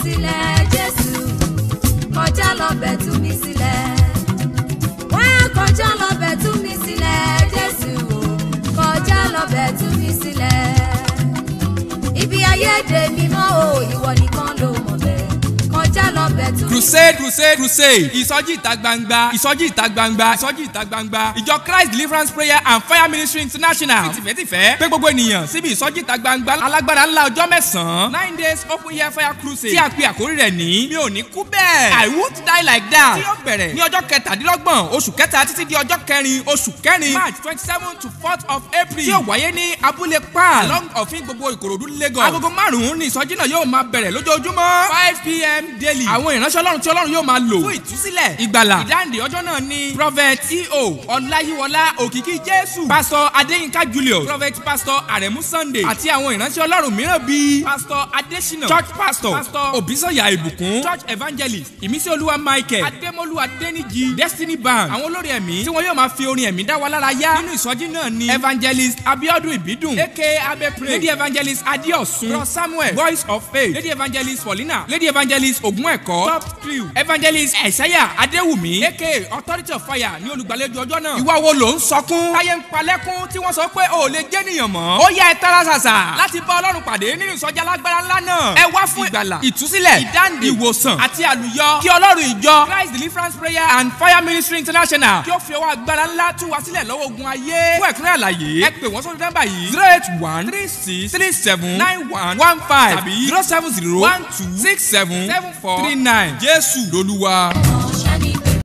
Sílẹ̀ Jésù, kọjá lọ bẹ̀, tú mi sílẹ̀. Wá kọjá lọ bẹ̀, tú mi sílẹ̀ Jésù, kọjá lọ bẹ̀, tú mi sílẹ̀. Ibi ayé dè mí mọ́ o, ìwọ nìkan ló mọ̀ bẹ́ẹ̀, kọjá lọ bẹ̀, tú mi. Crusade, crusade, crusade! Ìsọjí ìta gbangba, ìsọjí ìta gbangba, ìsọjí ìta gbangba! Ìjọ Christ Deliverance Prayer and Fire Ministry International fi tìfẹ́tìfẹ́ pé gbogbo ènìyàn síbi ìsọjí ìta gbangba alágbára ńlá ọjọ́ 9, 9 days open air fire crusade, tí a pe àkórí rẹ̀ ní "Mi ò ní kú bẹ́ẹ̀", "I won't die like that", tí yóò bẹ̀rẹ̀ ní ọjọ́ 27 oṣù kẹta títí di ọjọ́ 4 oṣù kẹrin, March 27 to 4th of April, tí yóò wáyé ní abúlé Pan, along Òfin Gbogbo, Ìkòròdú, Lagos. Agogo 5 ní ìsọjí náà yóò máa bẹ̀rẹ̀ lójoojúmọ́, 5 p.m. daily. Àwọn ìránṣẹ́ Ọlọ́run tí Ọlọ́run yóò máa lò fún ìtúsílẹ̀, ìgbàlà, ìdáǹdè ọjọ́ náà ni Prophet E.O. Ọláyíwọlá Òkìkí Jésù, Pastor Adéyínká Julius, Prophet Pastor Aremu Sunday àti àwọn ìránṣẹ́ Ọlọ́run mìíràn bíi Pastor Adésínà, Church Pastor, Pastor Òbísọ̀yà Ìbùkún, Church Evangelist Ìmísí Olúwa Michael Adémọ́lú Adéníjì, Destiny Band. Àwọn olórí ẹ̀mí tí wọ́n yóò máa fi orin ẹ̀mí dá wa lára yá nínú ìsọjí náà ni Evangelist Abiodun Ìbídùn, aka Abe Pray, Lady Evangelist Adéọ̀sùn, Bro Samuel, Voice of Faith, Lady Evangelist Paulina, Lady Evangelist Ogun Ẹ̀kọ́, Top Crew, Evangelist Ẹ̀sáyà Adéwùmí, aka Authority of Fire, ní olùgbàlejò ọjọ́ náà. Ìwọ wo ló ń sọkún táyé ń palẹ́kún tí wọ́n sọ pé o ò lè jẹ́ nìyàn mọ́? Ó yá, ẹ tara ṣàṣà láti bá Ọlọ́run pàdé nínú ìsọjí alágbára ńlá náà. Ẹ wá fún ìgbàlà, ìtúsílẹ̀, ìdáǹdè, ìwòsàn àti àlùyọ. Kí Ọlọ́run ìjọ Christ Deliverance Prayer and Fire Ministry International kí ó fi ọwọ́ agbára ńlá tú wa sílẹ̀ lọ́wọ́ ogun ayé. Fún ẹ̀kúnrẹ́ àlàyé, ẹ pè wọ́n sórí nọ́mbà yìí: 08136379115 tàbí 07012677439. Jésù lolúwa.